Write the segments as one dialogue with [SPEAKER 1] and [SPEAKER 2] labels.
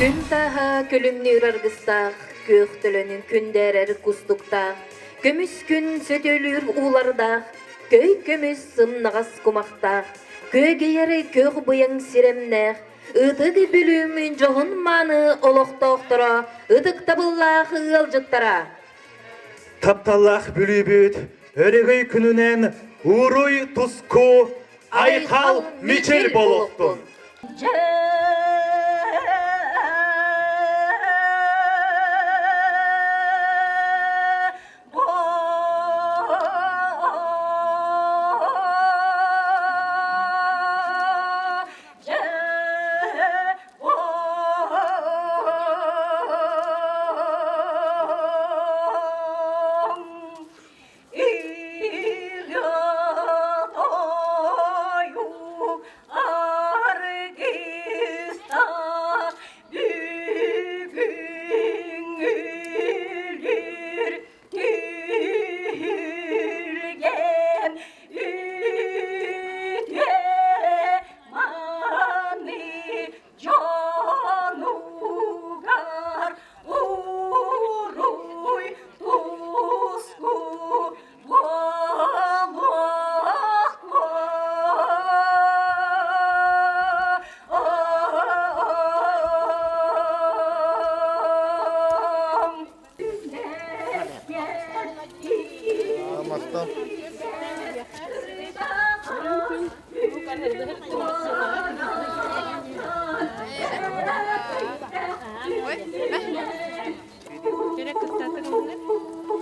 [SPEAKER 1] Күн тааһа күлүмнүүр аргыстаах, күөх төлөнүн күндээрэр кустуктаах, көмүс күн сөтөлүүр уулардаах, көй көмүс сымнаҕас кумахтаах, күөгэйэр күөх быйаҥ сирэмнээх, Ытык Бүлүүм дьоһун-мааны олохтоохторо, ытыктабыллаах ыалдьыттара!
[SPEAKER 2] Тапталлаах Бүлүүбүт өрөгөй күнүнэн уруй туску айхал мичил буолуохтун!
[SPEAKER 3] Түһүлгэм үтүө маны дьонугар уруй туску
[SPEAKER 4] Махтал.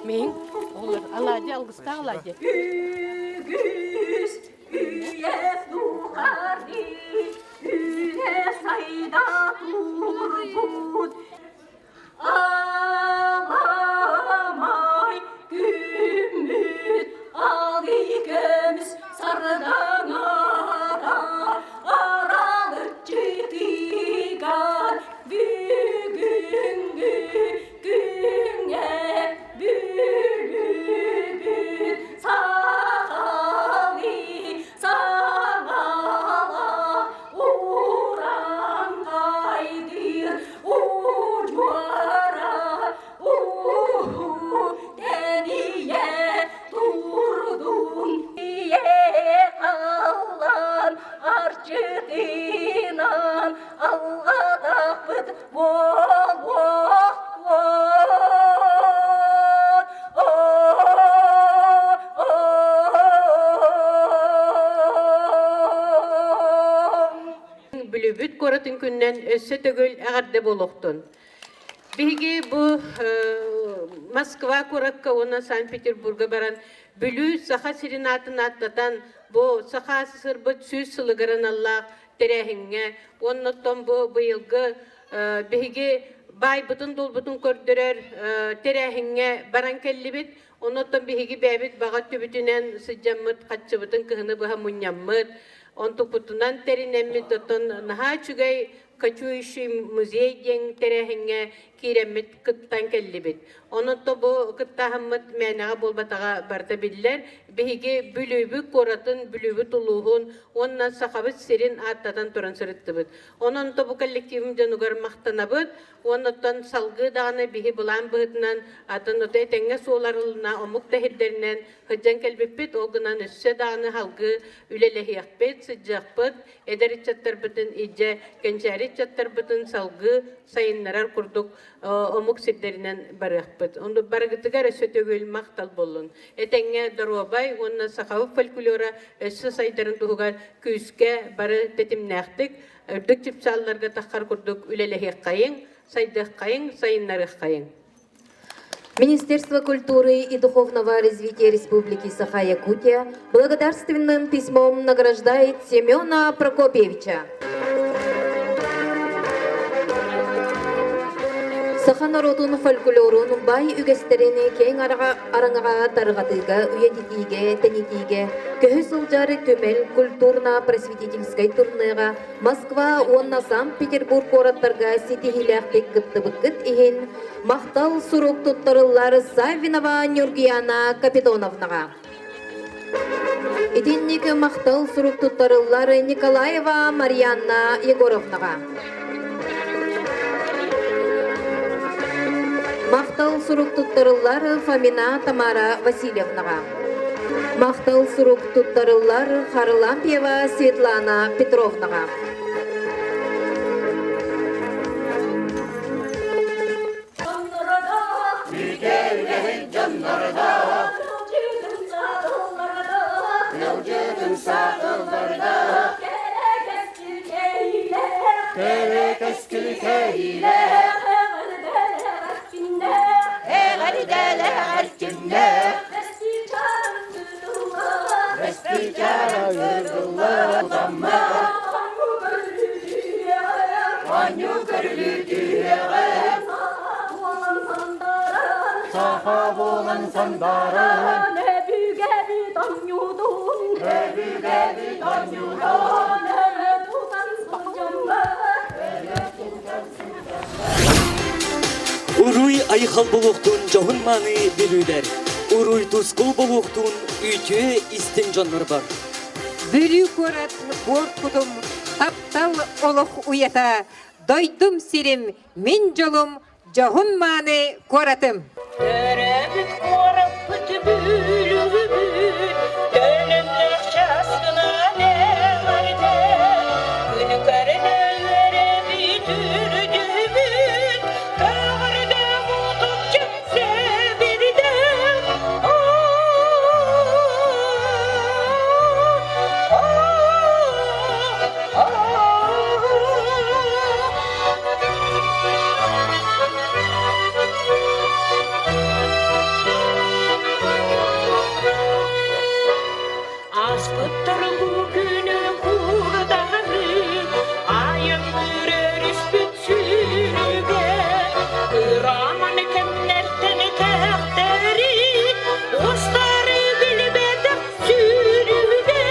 [SPEAKER 5] Мин олор аладьы алгыстаах аладьы.
[SPEAKER 3] Үгүс үйэ тухары үлэ сайда турбут Аламай күммүт алы көмүс сардаҥата аралыччы тыгар бүгүҥҥү күҥҥэ бүлүүбүт сахалыы саҥалаах урааҥхайдыыр Удьуора уу тэнийэ турдун ийэ халлаан арчытынан алҕатахпыт буолуох
[SPEAKER 5] Бүлүүбүт куоратын күнүнэн өссө төгүл эҕэрдэ буолуохтун. Биһиги бу Москва куоракка уонна Санкт-Петербурга баран Бүлүү Саха сирин аатын ааттатан бу Саха СССРбыт 100 сылыгар аналлаах тэрээһиҥҥэ уонна оттон бу быйылгы биһиги баайбытын-дуолбутун көрдөрөр тэрээһиҥҥэ баран кэллибит. Онон биһиги бэйэбит баҕа өттүбүтүнэн сылдьаммыт, хаччыбытын кыһыны быһа мунньаммыт, онтукпутунан тэринэммит, оттон наһаа үчүгэй кочующий музей диэн тэрээһиҥҥэ киирэммит кыттан кэллибит. Онон то бу кыттааһыммыт мээнэҕэ буолбатаҕа барыта биллэр. Биһиги Бүлүүбүт куоратын, Бүлүүбүт улууһун уонна Сахабыт сирин ааттатан туран сырыттыбыт. Онон то бу коллективым дьонугар махтанабыт. Уонна оттон салгыы даҕаны биһи былаан быһыытынан атын ото этэҥҥэ суоларылына омук да сирдэринэн сылдьан кэлбиппит. Ол гынан өссө даҕаны салгыы үлэлэһиэхпит, сылдьыахпыт, эдэр ыччаттарбытын илдьэ кэнчээри ыччаттарбытын салгыы сайыннарар курдук омук сирдэринэн барыахпыт. Онно барыгытыгар өссө төгүл махтал буоллун. Этэҥҥэ доруобай уонна сахабыт фольклора өссө сайдарын туһугар күүскэ бары тэтимнээхтик Үрдүк чыпчаалларга таххар курдук үлэлэһиэххэйиҥ, сайдыаххайыҥ, сайыннарыаххайыҥ.
[SPEAKER 1] Министерство культуры и духовного развития Республики Саха-Якутия благодарственным письмом награждает Семена Прокопьевича. Саха норуотун фольклорун бай үгэстэрин киэҥ араҥаҕа тарҕатыыга, үйэтитиигэ, тэнитиигэ көһө сылдьар түмэл культурно-просветительскай турнеҕа Москва уонна Санкт-Петербург куораттарга ситиһиилээхтик кыттыбыккыт иһин махтал сурук туттарыллар Саввинова Нюргияна Капитоновнаҕа. Итинник махтал сурук туттарыллар Николаева Марианна Егоровнаҕа. Махтал сурук туттарыллар Фомина Тамара Васильевнаҕа. Махтал сурук туттарыллар Харлампьева Светлана Петровнаҕа.
[SPEAKER 4] Саха буолан сандааран
[SPEAKER 6] Уруй айхал болуохтун дьоһун мааны бүлүүлэр, уруй тускул болуохтун үтүө истиҥ дьоннор бар.
[SPEAKER 7] Бүлүү куорат буор кутум, таптал олох уйата, дойдум сирим, мин дьолум, дьоһун мааны куоратым.
[SPEAKER 8] Төрөөбүт куораппыт Бүлүүбүт төлөннөөх часкынан эҕэрдэ күнү көрүнэ үөрэбит үрдүбүт көҕөрдө мутукча сэбирдэ. Ааспыттар бу күнү курдары, айанныыр өрүспүт сүүрүгэ, кыраман кэмнэртэн кэхтэри, устары билбэтэх сүүрүгэ.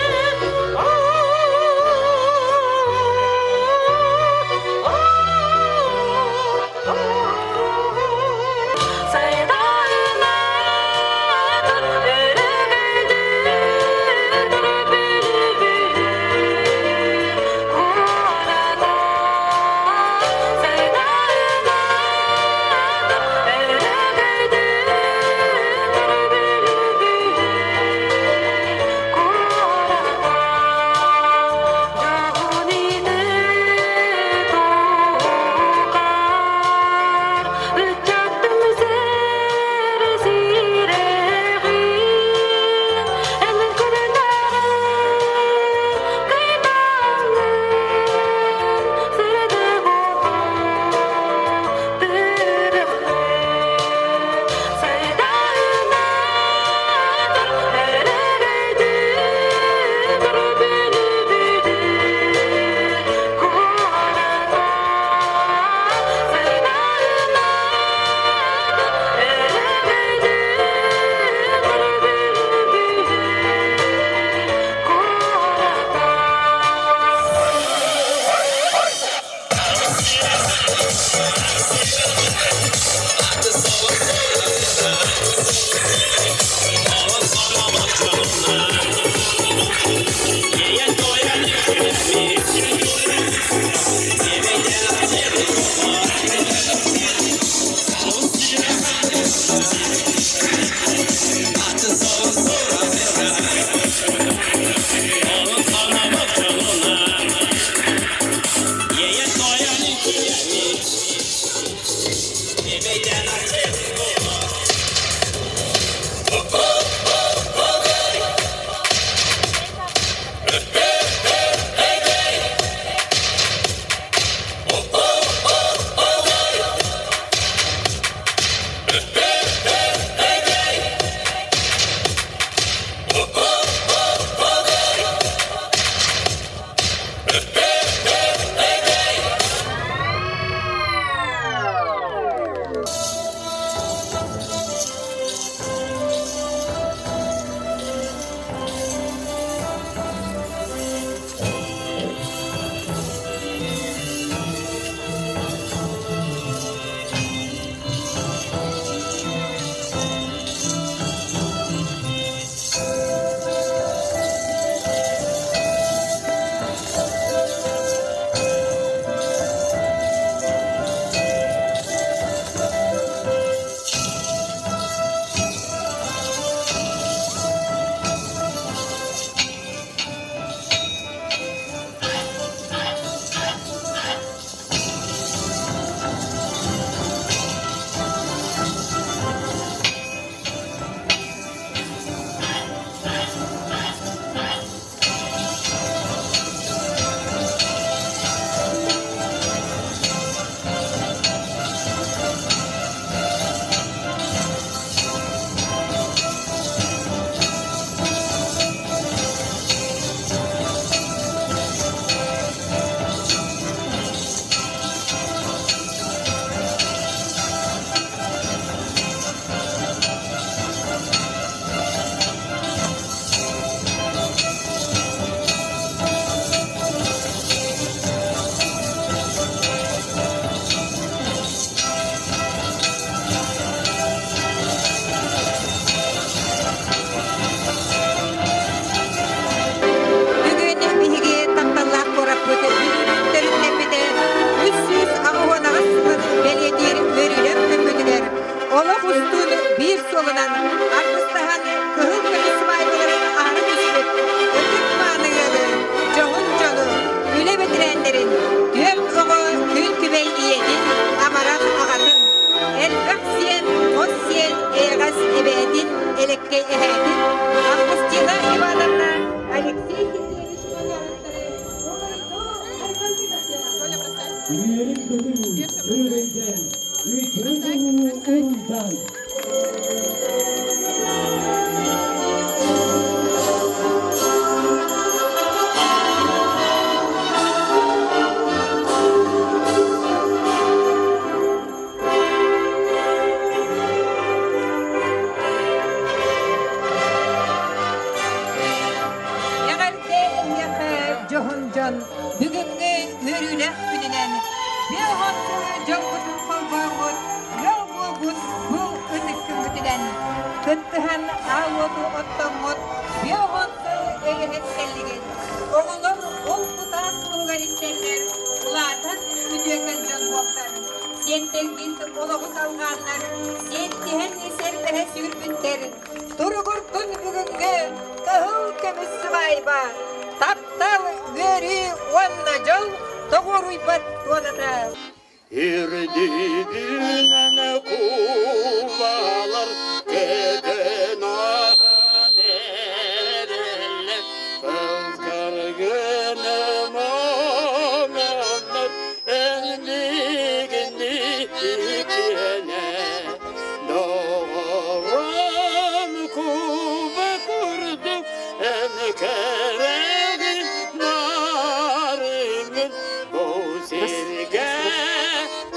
[SPEAKER 4] өрөгөйдөн, үтүө дьолу уруйдан!
[SPEAKER 7] Эҕэрдэ эһиэхэ дьоһун дьон бүгүҥҥү үөрүүлээх күнүнэн биоһон сылы дьоҥҥутун холбооммут ыал буолбут бу ытык күммүтүнэн кыттыһан аал уоту оттоммут биоһон сыл өйөһөн кэллигит. Оҕолор ол кутаас туһугар иттэллэр, улаатан үтүөкэн дьон буолтар. Сиэнтэргин олоҕу салҕааннар, сиэттиһэн сэрбэһэ сүүрбүттэр. Туругурдун бүгүҥҥү кыһыл көмүс сыбаайба, таптал, үөрүү уонна дьол тоҕуоруйбат туоната.
[SPEAKER 4] Ирдиинэн кубалар кэтэн ахан эрэллэр Кылгыргыным оҥоннор эннигини итиэнэ Доҕорум куба курдук эн кэрэгин нарыҥын Бу сиргэ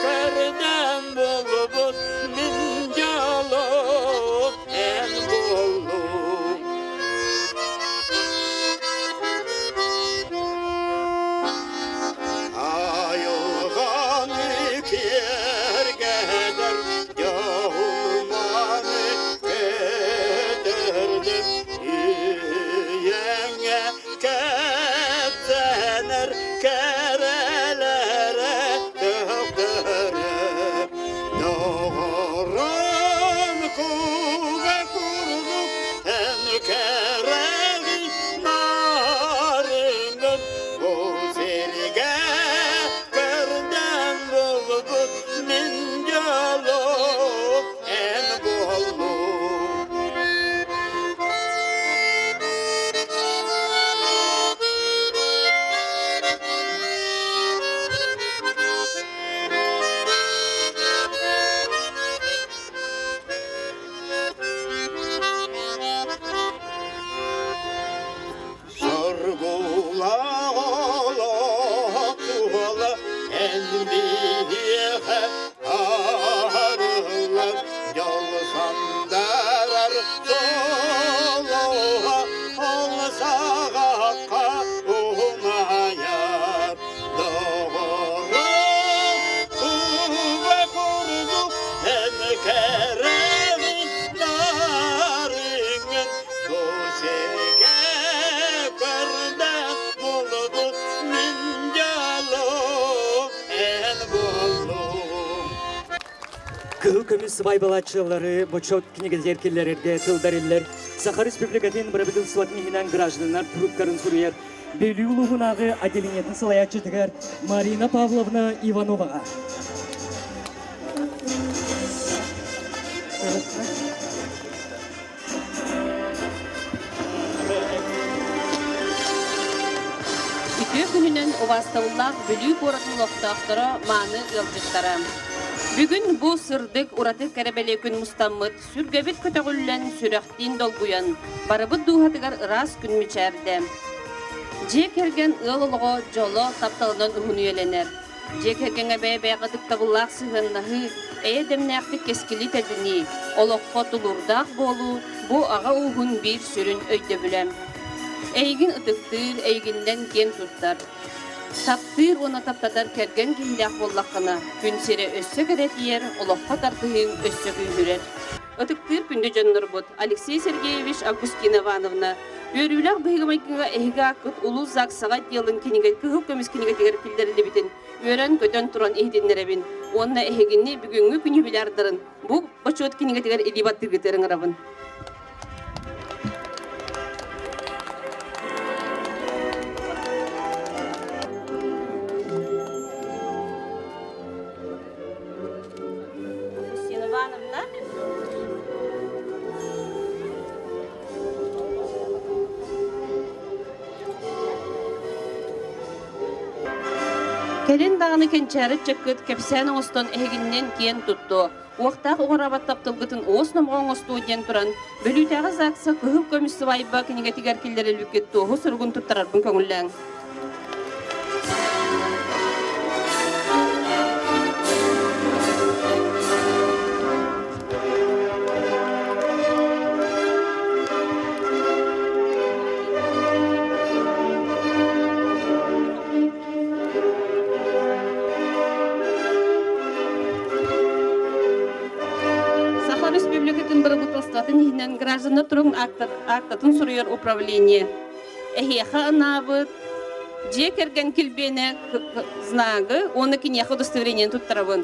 [SPEAKER 4] көрдөм булбут мин дьолум эн буоллуҥ. Айылҕаны киэргэтэр дьоһун-мааны көтөрдөр үйэҥэ кэпсэнэр кэрэлэрэ төхтөрө доҕорун куга курдук эн кэрэҕин нарыҥын бу сиргэ көрдөм булбут мин дьолум эн буоллуҥ. Соргулаах олох туһала эн биһиэхэ арыллар дьол сандарар солоҕо ол саҕахха уһунайар доҕорум куба курдук эн кэрэҕин нарыҥын бу сиргэ көрдөөх булбут мин дьолум эн буоллуҥ.
[SPEAKER 6] Кыһыл көмүс сыбайбалааччылары бочуот кинигэтигэр киллэрэргэ тыл бэриллэр. Саха Республикатын бырабыыталыстыбатын иһинэн гражданнар туруктарын суруйар Бүлүү улууһунааҕы отделениетын салайааччытыгар Марина Павловна Ивановаҕа.
[SPEAKER 5] Үтүө күнүнэн убаастабыллаах Бүлүү куоратын олохтоохторо, мааны ыалдьыттара. Бүгүн бу сырдык, ураты кэрэ бэлиэ күн мустаммыт, сүргэбит көтөҕүллэн, сүрэхтиин долгуйан, барыбыт дууһатыгар ыраас күн мичээрдэ. Дьиэ кэргэн ыал олоҕо дьоло, тапталынан уһун үйэлэнэр. Дьиэ кэргэҥҥэ бэйэ-бэйэҕэ ытыктабыллаах сыһыаннаһыы, эйэ дэмнээхтик кэскили тэбинии, олоххо тулуурдаах буолуу бу аҕа ууһун биир сүрүн өйдөбүлэ. Эйигин ытыктыыр, эйигиннэн киэн туттар. Таптыыр уонна таптатар кэргэн киһилээх буоллаххына, күн сирэ өссө кэрэтийэр, олоххо тардыһыыҥ өссө күүһүрэр. Ытыктыыр күндү дьоннорбут Алексей Сергеевич, Августина Ивановна, үөрүүлээх быһыыга-майгыга эһиги ааккыт Улуус ЗАГСаҕа отделын кинигэ кыһыл көмүс кинигэтигэр киллэриллибитин үөрэн-көтөн туран иһитиннэрэбин уонна эһигини бүгүҥҥү күн юбилярдарын бу бочуот кинигэтигэр илии баттыыргытыгар ыҥырабын. Августина Ивановна. Кэлин даҕаны кэнчээри ыччаккыт кэпсээн оҥостон эһигиннэн киэн туттуо, уохтаах уҕараабат тапталгытын уос номоҕо оҥостуо диэн туран, Бүлүүтээҕи ЗАГСа Кыһыл көмүс сыбаайба кинигэтигэр киллэриллибиккит туоһу суругун туттарарбын көҥүллээҥ. Саха Республикатын Бырабыыталыстыбатын иһинэн гражданнар туругун аактатын суруйар управление эһиэхэ анаабыт дьиэ кэргэн килбиэнэ знагы уонна киниэхэ удостоверениени туттарабын.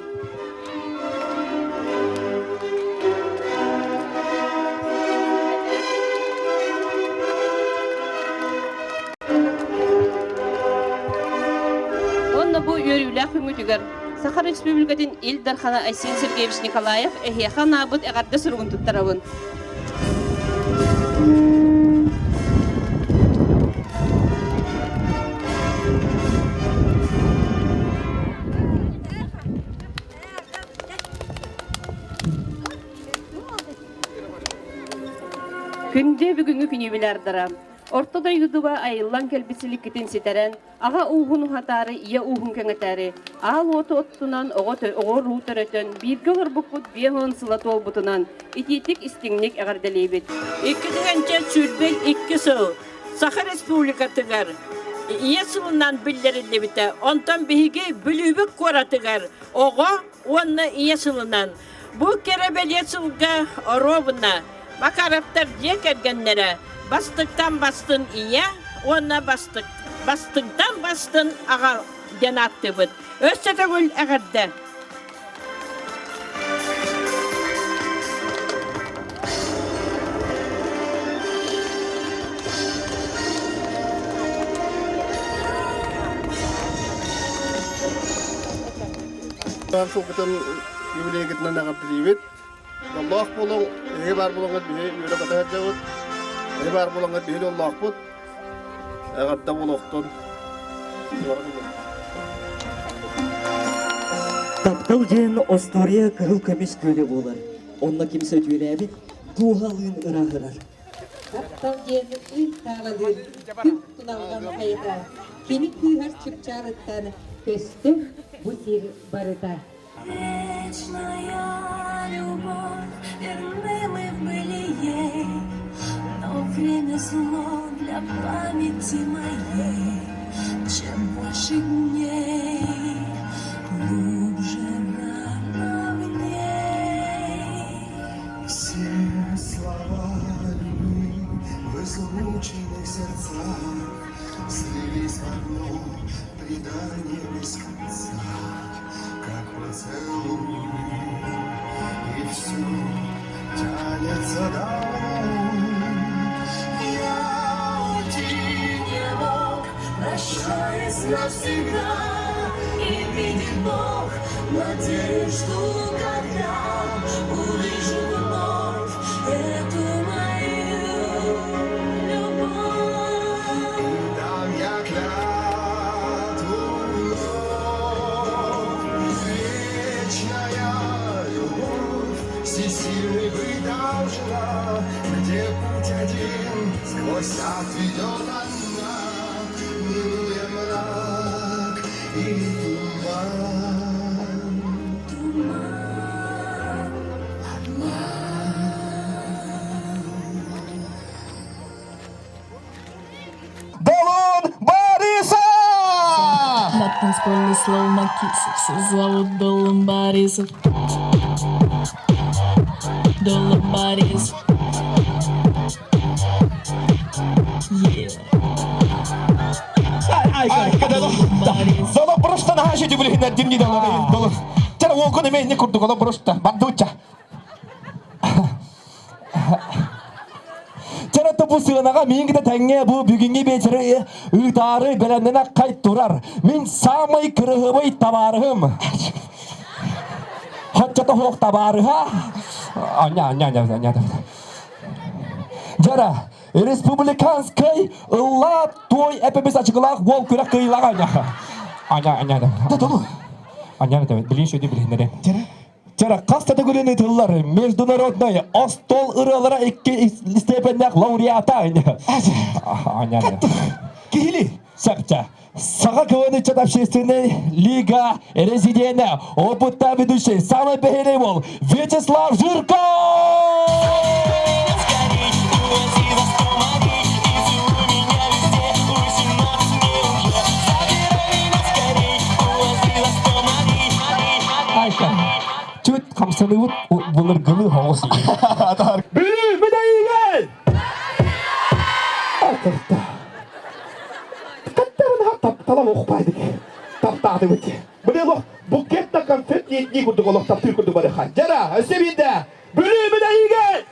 [SPEAKER 5] Уонна бу үөрүүлээх күҥҥүтүгэр Саха Республикатын Ил Дархана Айсен Сергеевич Николаев эһиэхэ анаабыт эҕэрдэ суругун туттарабын. Күндү бүгүҥҥү күнүүбүлэрдара, Орто дойдуга айыллан кэлбит силиккитин ситэрэн, аҕа ууһун уһатаары, ийэ ууһун кэҥэтээри, аал уоту оттунан, оҕо оҕо-уруу төрөтөн, бииргэ олорбуппут 50 сыла туолбутунан итиитик истиҥник эҕэрдэлиибит.
[SPEAKER 9] 2022 сыл Саха Республикатыгар Ийэ сылынан биллэриллибитэ. Онтон биһиги Бүлүүбүт куоратыгар оҕо уонна ийэ сылынан Бу кэрэ бэлиэ сылга оруобуна Макаровтар дьиэ кэргэннэрэ бастыҥтан бастыҥ ийэ уонна бастыҥтан бастыҥ аҕа диэн ааттыыбыт. Өссө төгүл эҕэрдэ!
[SPEAKER 10] Сылгытын юбилейгытынан эҕэрдэлиибит. Дьоллоох буолуҥ, эһиги баар буолаҥҥыт биһи үөрэ көтө сылдьабыт. Эһиги баар буолаҥҥыт биһи дьоллоохпут. Эҕэрдэ буолуохтун.
[SPEAKER 6] Таптал диэн остуоруйа кыһыл көмүс күөлэ буолар. Онно ким сөтүөлээбит, дууһалыын ырааһырар.
[SPEAKER 7] Таптал диэн ый таалалыыр күн туналҕан хайата, кини кыыһар чыпчаалыттан көстөр бу сир барыта.
[SPEAKER 11] Вечная любовь, верны мы были ей, Но время зло для памяти моей. Чем больше дней, глубже рана в ней.
[SPEAKER 12] Все слова любви в излученных сердцах Слились в одно предание без конца, Как поцелуй, и все тянется домой.
[SPEAKER 11] Я уйти не мог, прощаясь навсегда, И видит Бог, надежду, когда увижу вновь эту мою любовь.
[SPEAKER 12] И дам я клятву вновь, вечная любовь, всесильной быть должна, где путь один сквозь ад ведет она, минуя мрак и туман.
[SPEAKER 11] Туман, обман.
[SPEAKER 13] Долун Бориса!
[SPEAKER 11] На танцполе словно кисы, все зовут Долун Борисов. Долун Борисов. Yeah.
[SPEAKER 13] Доло просто наша дюблина димни доло доло. Тера уолку неме не курдук оло просто бандуча. Чара бу сыанаҕа миин кытта тэҥҥэ бу бүгүҥҥү биэчэри ыытаары бэлэмнэнэ хай турар. Мин саамай кырыһыбай табаарыһым. Хоччото суох табаарыһа. Аня, аня, аня, аня. Дьара, республиканскай ыллаа той эпэбис ачыкылаах уол күрэх кыайыылаах аня. Аня, аня, да. Да, Аня, да, билин шөйді билиннере. Чара хас да төгүлүн ытыллар международный остол ырыалара икки степеннээх лауреата. Аня,
[SPEAKER 14] Кихили.
[SPEAKER 13] Сапча. Саха КВН общественной лига резидента, опытный ведущий, самый бэһэлэй уол Вячеслав Жирков! Айка, чуть хамсаныбыт былыргылы хоҕус. Бүлүү бүтэйигэн! Атырта.
[SPEAKER 14] Каттарын тапталан охпайдык. Таптаатыбыт. Бу олох букет да конфет диэтии курдук олох таптыыр курдук барыха. Жара, өссө биирдэ. Бүлүү бүтэйигэн!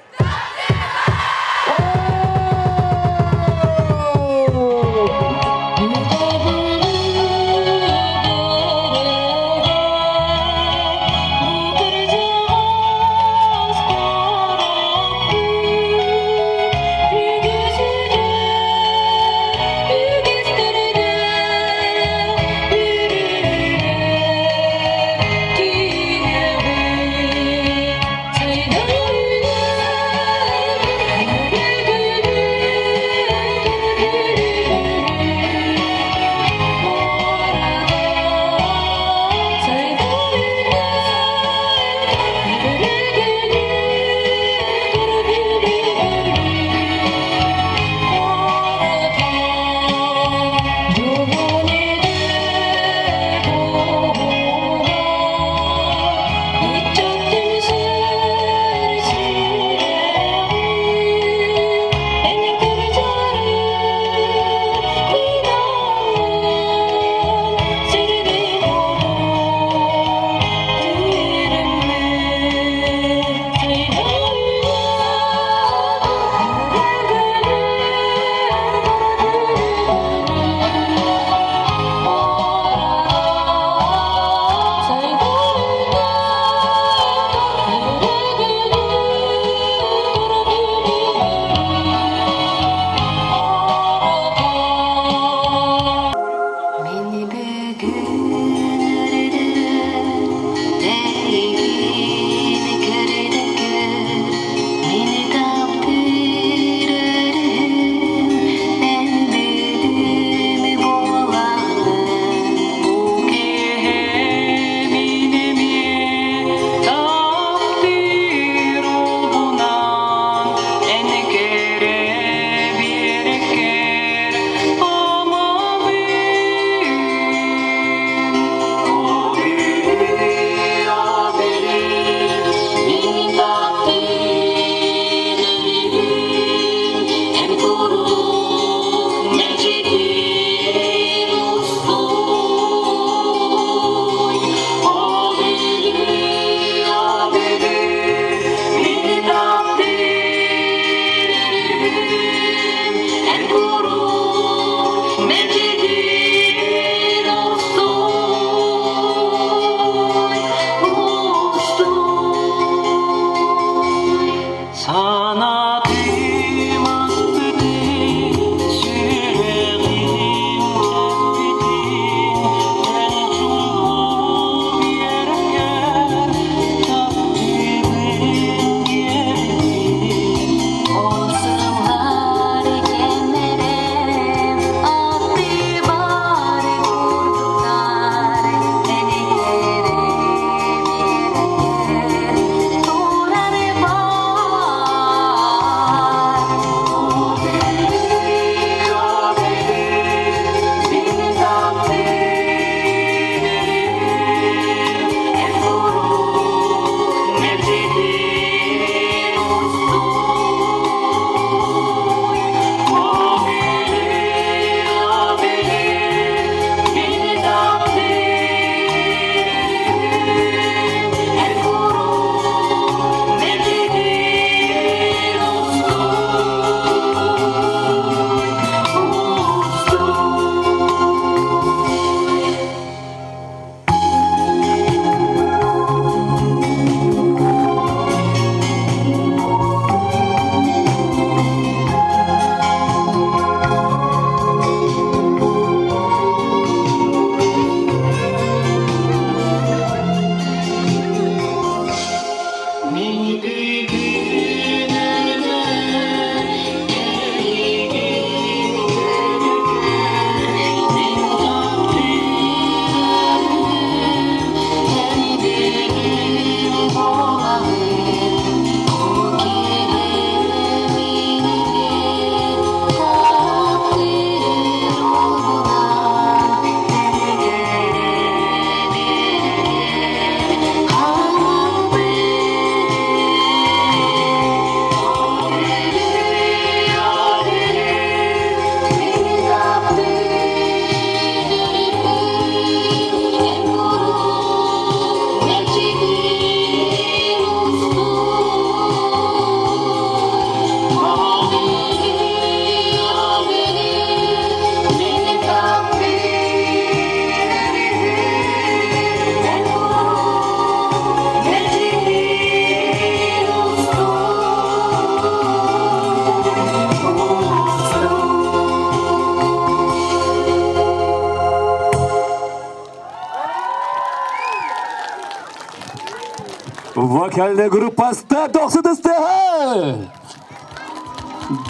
[SPEAKER 13] Вокальная группа Степ дохсудыстыһы!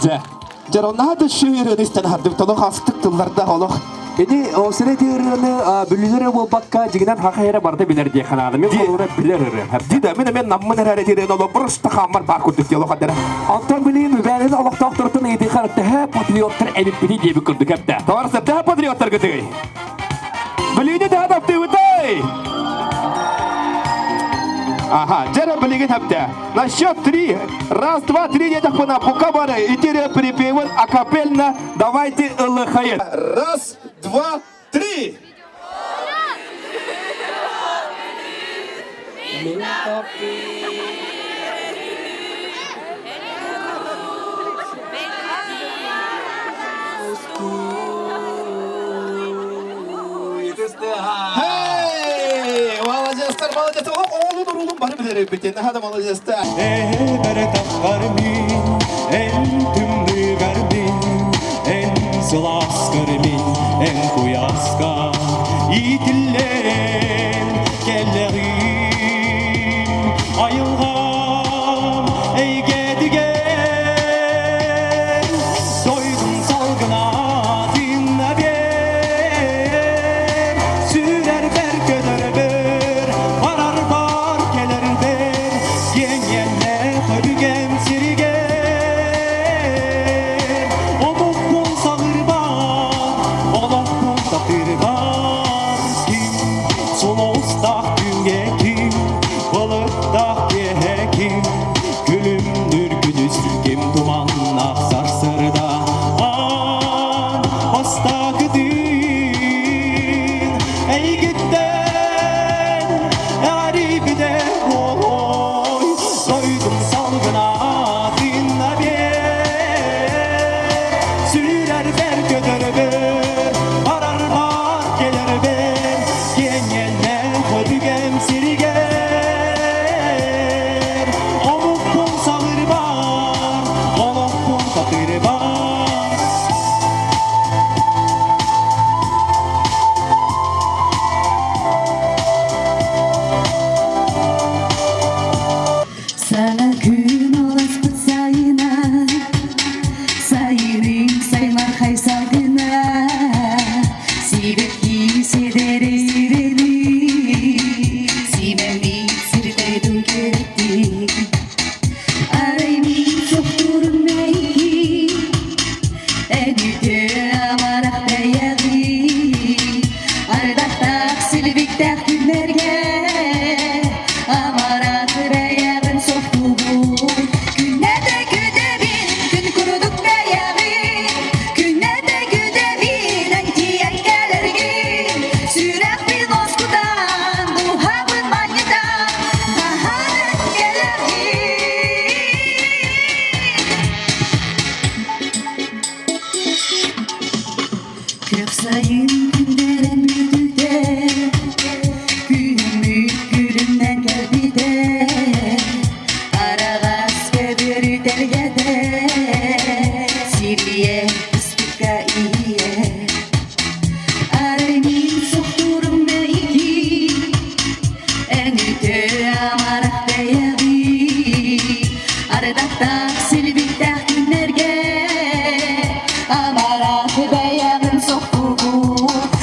[SPEAKER 14] Дьэ. Дьэ, оннаха да шүүрүн истэн хардым, толох астык тыллардаах олох.
[SPEAKER 13] Ини осере ырыаны бүлүлэр буолбакка дьигинэн хаха эрэ барда билэр дии ханааны. Мен холура билэр ырыа.
[SPEAKER 14] Дида, мен мен наммын эрэ тирен олох просто хааммар баар курдук диэлох адара.
[SPEAKER 13] Онтон билин үбээлин олохтоохтортон ыйытыхар төһө патриоттар эбиппити диэбит курдук эптэ.
[SPEAKER 14] Товарищ, төһө патриоттар кытыгый? Билиини төһө таптыыбытай? Ага, дьэрэ билигин хэпте. На счет три. Раз, два, три, диэтэхпинэ, бука бары итире припевын акапельно давайте ылыхайын. Раз, два, три. Hey! Молодецтар, молодец! Оҕолун уруулун бары билэр эбит. Наһаа да молодецтар.
[SPEAKER 15] Эбэр таххар мин, эн тымныгар мин, эн сылааскар мин, эн куйааска иитиллэн кэллэҕим. Айылҕам эйгэтигэр дойдум салгына тыынна биэр. Сүүрэрбэр көтөрбөр, барарбар кэлэрбэр, киэҥ өбүгэм сиригэр. Омукпун саҕырбан, олохпун татырбан, ким сулустаах күҥҥэ ким, былыттаах киэһэ ким, күлүмнүүр күнүс ким туманнаах сарсыарда аан бастакытын эйгиттэн ээрийбитэ буолуой дойдум салгына тыынна биэр сүүрэрбэр көтөрбөр барарбар кэлэрбэр киэҥ өбүгэм сиригэр омукпун саҕырбар олохпун татырбар.
[SPEAKER 16] Саҥа күн олоспут сайына, сайының саймархай салгына, сибэкки сиэдэрэй симэммит сирдэрин кэрэттик. Арай мин сохтуурум мэйики, эн үтүө амарах бэйэҕин, ардахтаах силбиктээх күннэргэ амарах бэйэҕин сохтуубун. Күннэтэ күтэбин, күн курдук бэйэҕин, күннэтэ күтэбин, эн тиийэн кэлэргин, сүрэхпин лоскутан, дууһабын манньытан, хаһан кэлэргин. Күөх сайын күндэрин бүтүтэ, күһүммүт күлүмнэн кэлбитэ, араҕас көбүөрү тэлгэтэ, сирийэ түспүккэ иһийэ. Арай мин сохтуурум мэйики, эн үтүө амарах бэйэҕин, ардахтаах силбиктээх күннэргэ амарах бэйэҕин сохтуубун.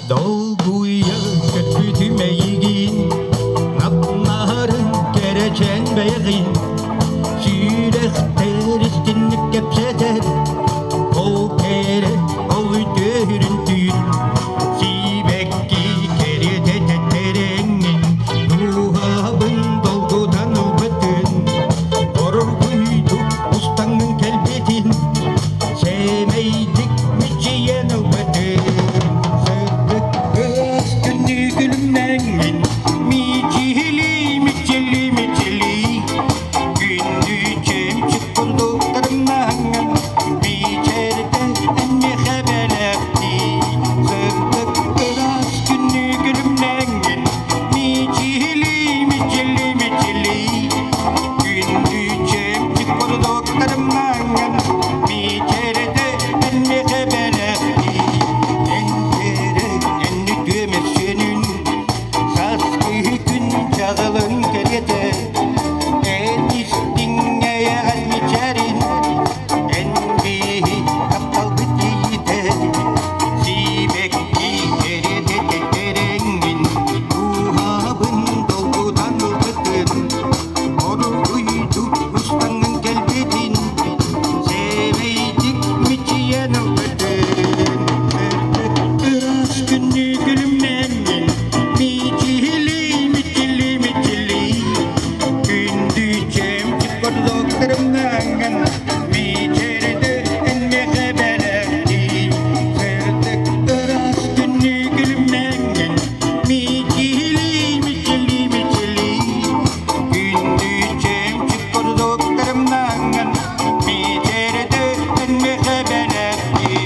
[SPEAKER 15] Долгуйа көппүтүм эйигин, Нап-нарын кэрэчээн бэйэҕин, Сүрэхтэр истинник кэпсэтэр, Ол кэрэ, ол үтүөрүн түүн, Сибэкки кэриэтэ тэттэрэҥҥин, Дууһабын долгутан ылбытын, Оргуйдук устаҥҥын кэлбитин, Сэмэйдик мичийэн ылбытын, Сырдык ыраас күннүү күлүмнэҥҥин, Мичили, мичили, мичили, Күндү чөмчүк курдуктарымнаҥҥын, Бичэрдэ энньэхэ бэлэхтии, Сырдык ыраас күннүү күлүмнэҥҥин, Мичили, мичили, мичили, Күндү чөмчүк курдуктарымнаҥҥын, Бичэрдэ энньэхэ бэлэхтии, Энтере энни түөмэссүөнүн, Саскы күн чаҕылын кэриэтэ, Эн истиҥ эйэҕэс мичээрин, Эн биһи тапталбыт тиийитэ, Сибэкки кэриэтэ тэрэҥҥин, Дууһабын долгутан ылбытын, Оргуйдук устаҥҥын кэлбитин, Сэмэйдик мичийэн ылбытын, Ыраас күннүү күлүмнэҥҥин, Мичили, мичили, мичили, Күндү чэмчик курдуктарымнаҥҥын, Мичэрдэ эннэхэ бэлэхтии, Сырдык ыраас күннүү күлүмнэҥҥин, Мичили, мичили, мичили, Күндү чэмчик курдуктарымнаҥҥын, Мичэрдэ эннэхэ бэлэхтии.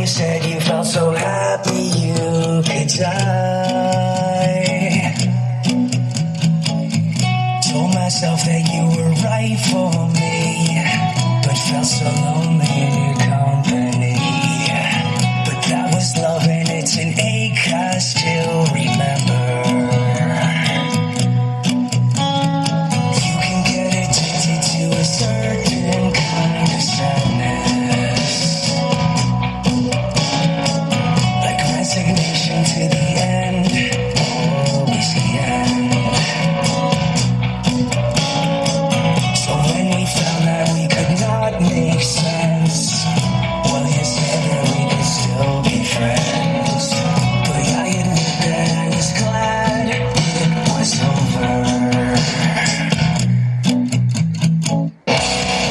[SPEAKER 17] You said you felt so happy you could die. Told myself that you were right for me, but felt so lonely in your company. But that was love, and it's an ache I still remember. You can get addicted to a certain kind of sadness, like resignation to the end, always the end. So when we found that we could not make sense, well, you said that we could still be friends. But I admit that I was glad it was over.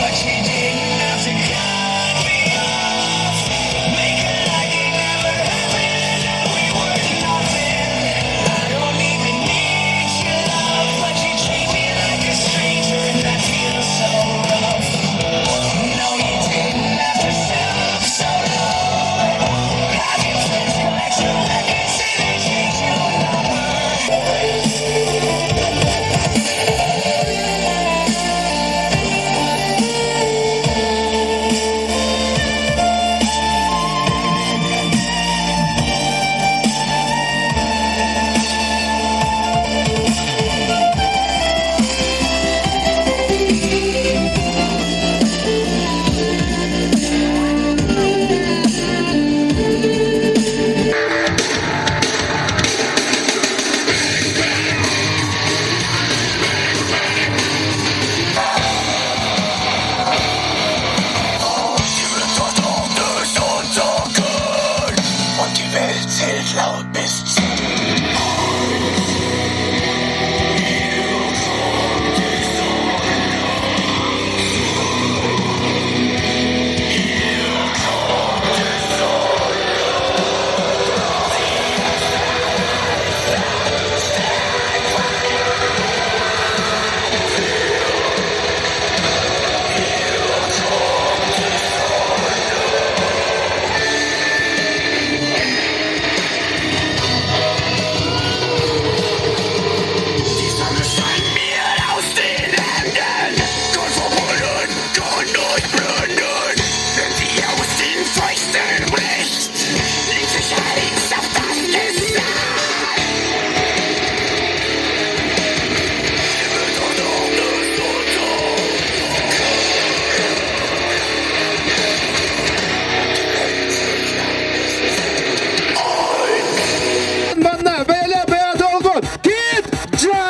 [SPEAKER 17] But you didn't have to cut me off. Make it like it never happened and that we were nothing. I don't even need your love, but you treat me like a stranger, and that feels so rough. No, you didn't have to stoop so low. Have your friends collect your records and then change your number.
[SPEAKER 12] Und die Welt zählt laut bis 10. Die Sonne scheint mir aus den Händen. Kann verbrennen, kann durchbrennen. Wenn sie aus den Fäusten bricht, legt sich heiß auf das Gesicht.
[SPEAKER 14] Манна бэлэ бэ долгут кит жа!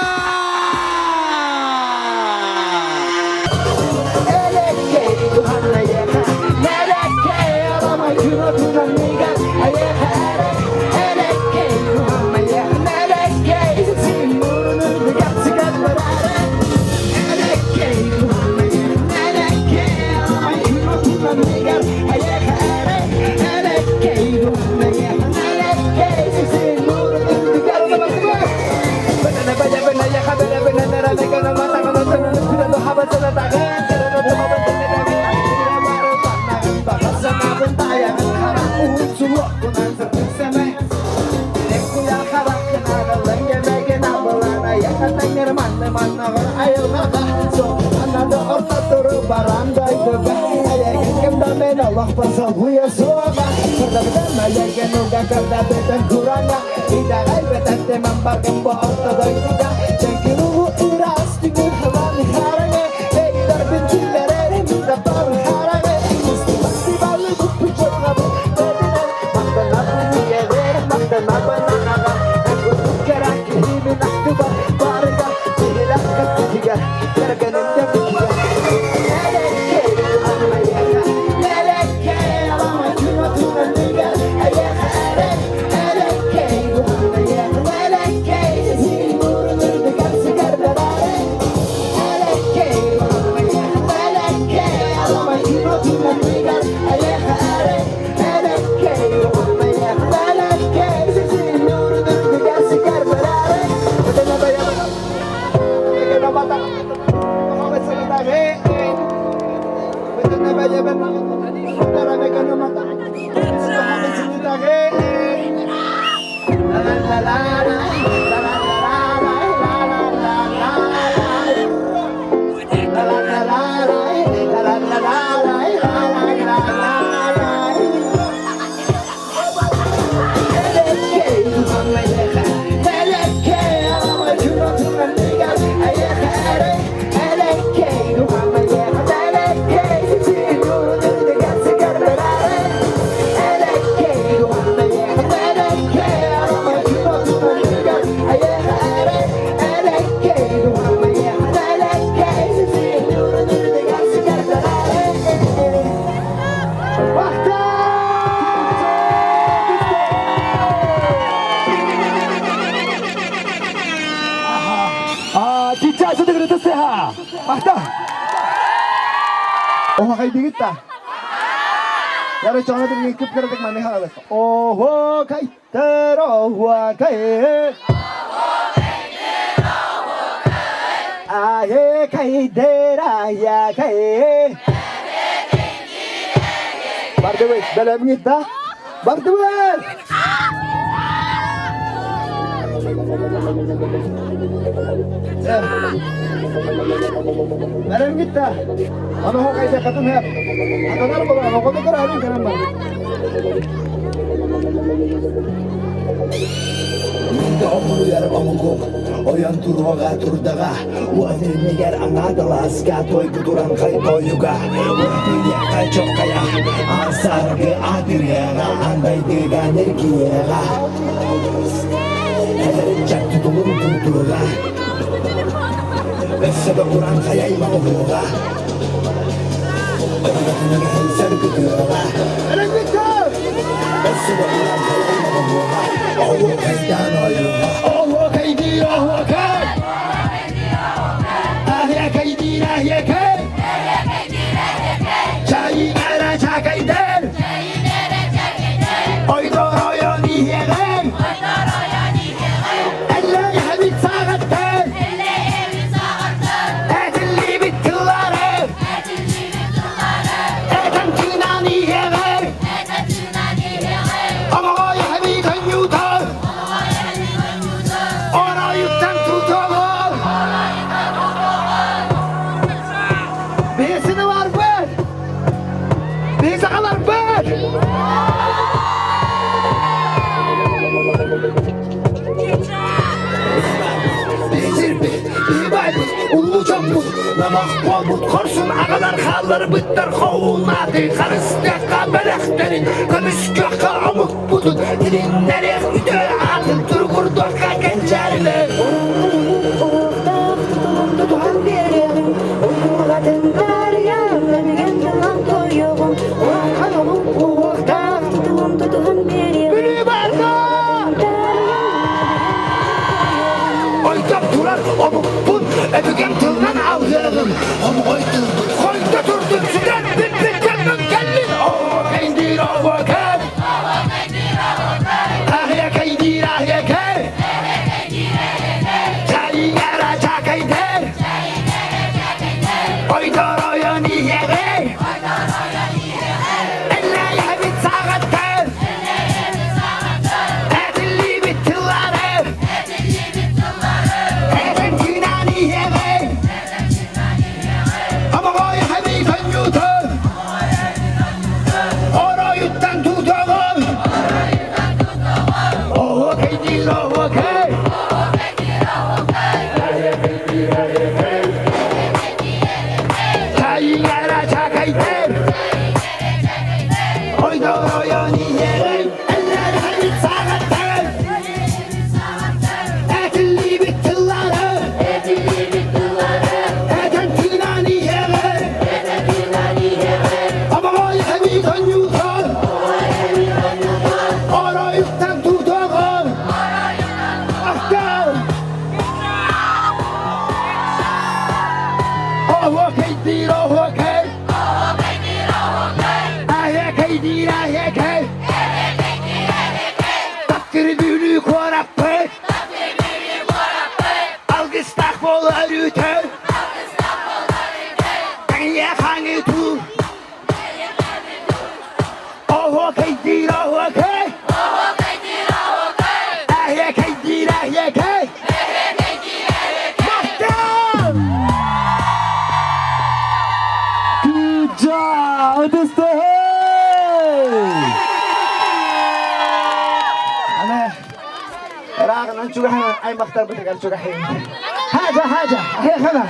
[SPEAKER 12] Thank you.
[SPEAKER 13] Сейчас это говорит СХ. Махта.
[SPEAKER 10] Оһохайдыгыт да. Яра чоңа бир кып кырдык маны халык. Охо кай тер охо кай. Ае кай дер ая кай. Бардыбыт, бэлэмҥит да? Бардыбыт! Бэлэмҥит да? Аны хо кайда катын хэп. Атанар бола, оҕону көрөрүн көрөн бар.
[SPEAKER 18] Омуруйар омугум, ойон туруоҕа турдаҕа, уон иннигэр аҥаадалааска тойгутуран хай тойуга, уратыйыахха чоккайа, аан-сааргы аатырыаҕа, андайдыга нэргиэҕэ. Эдэр тутулун тутуга, өссө да уран хайай маҕуга, өбүгэтинигэр сэргытыаҕа. Өссө да уран хайай маҕуга, оһуокайдаан ойуга.
[SPEAKER 14] Оһуокайдыыр оһуокай! Аһыакайдыыр аһыакай! Чайыҥара чакайдар! Ойдор ойон иһиэҕэр! Эллэй эбит саҕаттар! Этиллибит тыллары! Этэн тыынан иһиэҕэр! Омоҕой эбит онньуутар! Оройуттан тутуоҕун! Бесini var быт! Бесағалар быт! Бесирбит, бибайбыт, улуу дьоммут, намах буолбут хорсун аҕалар хаалларбыттар хоһууннааты харыстыахха бэлэхтэрин, көмүскүөххэ омукпутун, тилиннэриэх үтүө аатын туругурдуохха кэнчээрилэр.
[SPEAKER 16] Тутуһан биэриэҕим, уйгурҕатын таарыйан, өбүгэм тылан тойуоҕум, улахан омук уһуохтаах тутулун тутуһан биэриэҕим.
[SPEAKER 14] Бүлүү барда! Ойдоп турар омукпун, өбүгэм тылынан алгыаҕым, омоҕой тылбыт хойдо турдун, сүтэн бүппүт дьоммун кэллин. Оһуокайдыыр оһуокай! Аһыакайдыыр аһыакай! Чайыҥара чакайдар! Ойдор ойон иһиэҕэй! Эллэй эбит саҕаттар! Этиллибит тыллары! Этэн тыынан иһиэҕэй! Омоҕой эбит онньуутун! Оройуттан тутуоҕун! Оһуокайдыыр оһуокай! Чайыҥара чакайдар! Ойдор ойон иһиэҕэй! Эллэй эбит саҕаттар! Этиллибит тыллары! Этэн тыынан иһиэҕэй! Омоҕой эбит онньуутун! Оройуттан тутуоҕун! Ахтар! Оһуокайдыыр оһуокай! Аһыакайдыыр аһыакай! Таптыр Бүлүү куораппыт! Алгыстаах буолар үтөр! Таҥыйа хаҥы туу! Оһуокайдыыр оһуокай! Аһыакайдыыр
[SPEAKER 18] Ырааҕынан чугаһын аймахтарбытыгар чугаһын. Хажа, хажа, хана.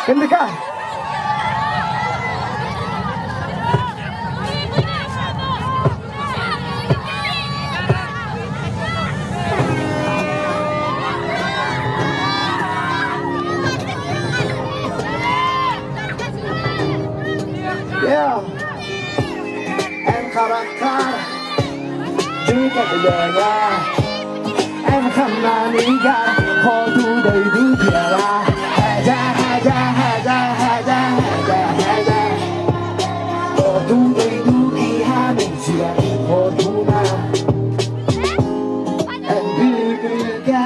[SPEAKER 18] Кындыка. Yeah. Эн харахтар дьүкэбилэҥэ Эн хамнаныга хоту дойду тыала Хэдэ хэдэ хэдэ хэдэ хэдэ хэдэ Хоту дойду киһэ мин сүрэҕим хотуна Эн бүгүнгэ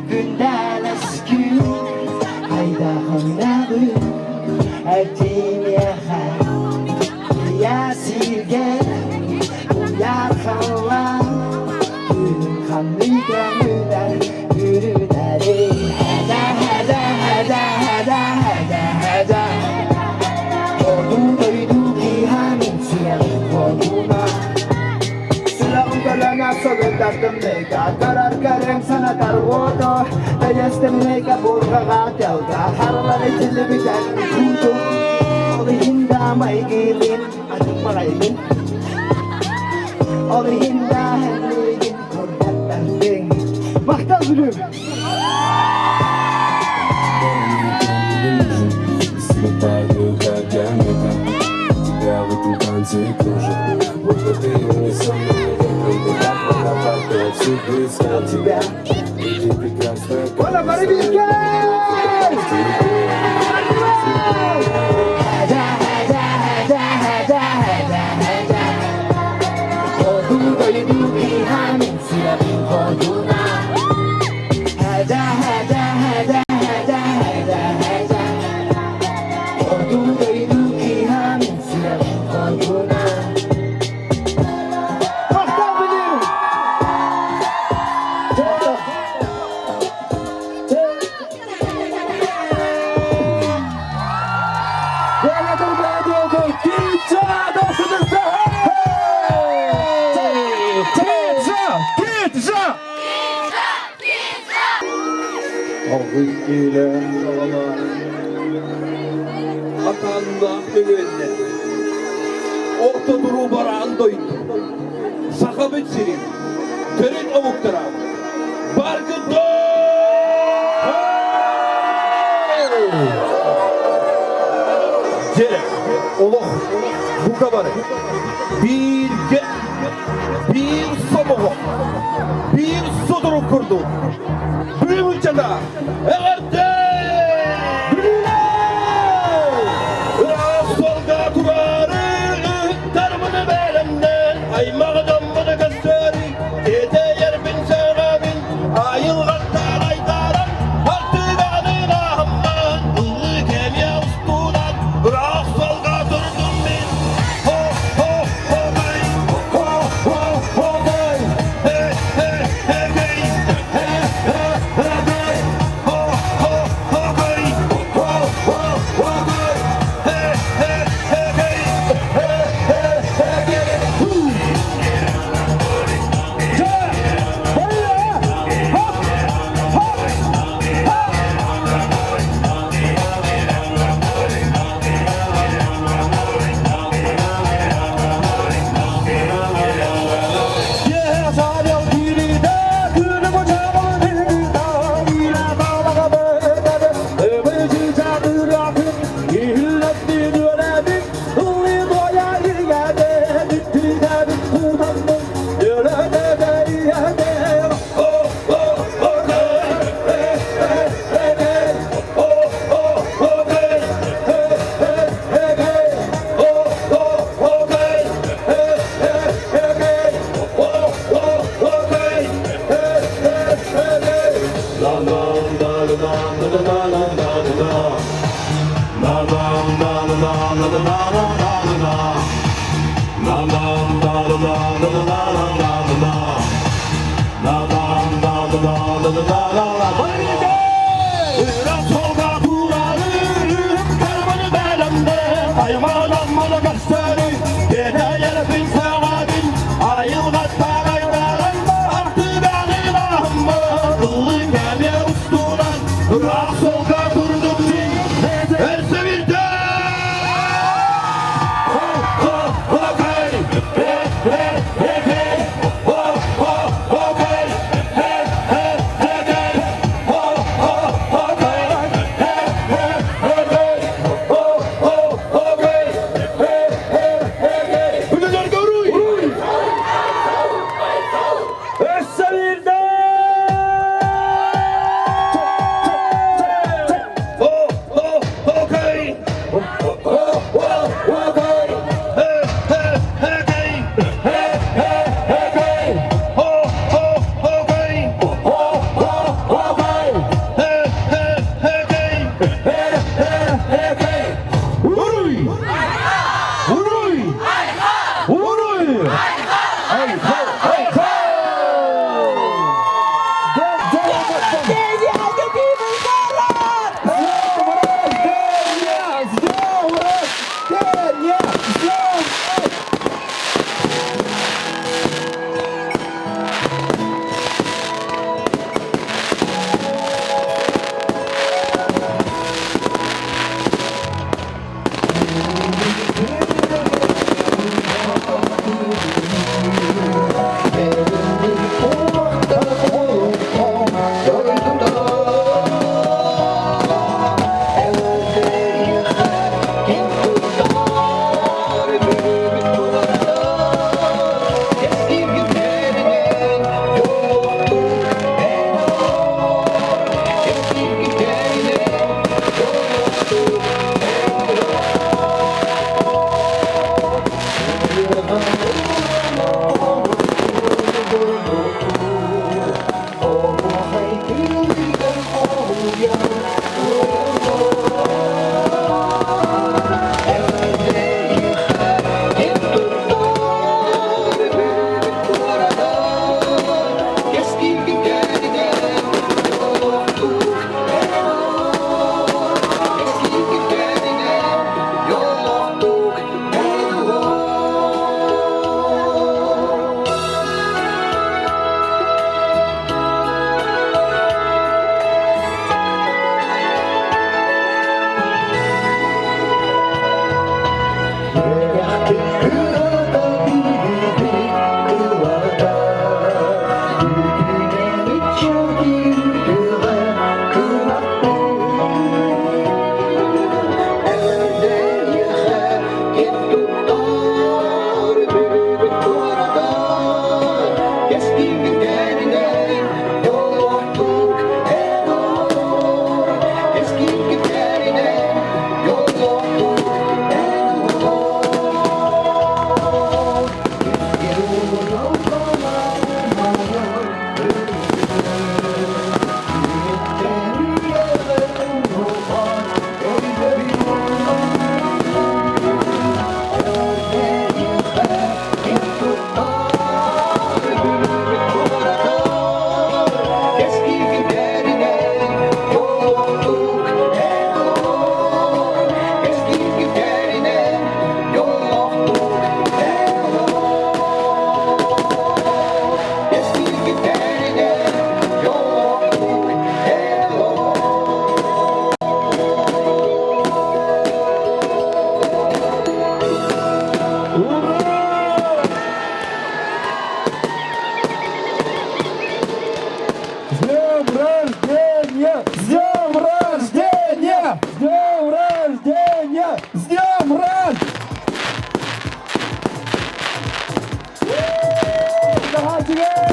[SPEAKER 18] күндэлэс күн Хайдахыннаҕын этимиэхэ Ийэ сиргэ куйаар халлаан Күнүн ханнык көҥүлэр бүрүнэрий Хэдэ хэдэ хэдэ хэдэ хэдэ хэдэ Хоту дойду киһэ мин сүрэҕим хотуна Сүрэҕим көлөнө сылытар тымныыга Көрөр көрүҥ санатар уоту Тыйыс тымныыга бурҕаҕа тыалга Харылары тиллибитэн куутум Ол иһин да майгылыын атын баҕайбын Ол иһин да миигин курдаттардыҥ Махтал Бүлүүм!
[SPEAKER 19] Слепаю, как Тебя в этом танце кружит Будто ты унесенный ветром Ты как водопад, я всюду искал тебя И ты прекрасна, как
[SPEAKER 18] Ола, бары бииргэ! Хэдэ, хэдэ, хэдэ, хэдэ, хэдэ, хэдэ Хоту дойду киһэ мин сүрэҕим хотуна Хэдэ, хэдэ, хэдэ, хэдэ, хэдэ, хэдэ Хоту дойду киһэ мин сүрэҕим хотуна Махтал Бүлүү!
[SPEAKER 14] Пицца! Пицца!
[SPEAKER 19] Алгыс иилээн саҕалаан, атааннаах түгэннэр, орто туруу бараан дойду, Сахабыт сирин төрүт омуктара баргыдоо! Дьэ, олох бука бары бииргэ, биир сомоҕо, биир сотору курдук Бүлүүччата эҕэрдэ! Ыраас суолга тураары ыһыктарбыны бэлэмнээн, аймаҕы дьоммуну көрсөөрү, тиэтэйэрбин сөҕөбүн, айылҕаттан айдаран, артыганы ааһыммын, ыллыы кэмиэ устунан, ыраах суолга турдум мин. Хо, хо, хогай, хо, хо, хогай, хе, хе, хегей, хе, хе, хегей, хо, хо, хогай, хо, хо, хогай, хе, хе, хегей, хе, хе, хегей.
[SPEAKER 18] үчүгэй!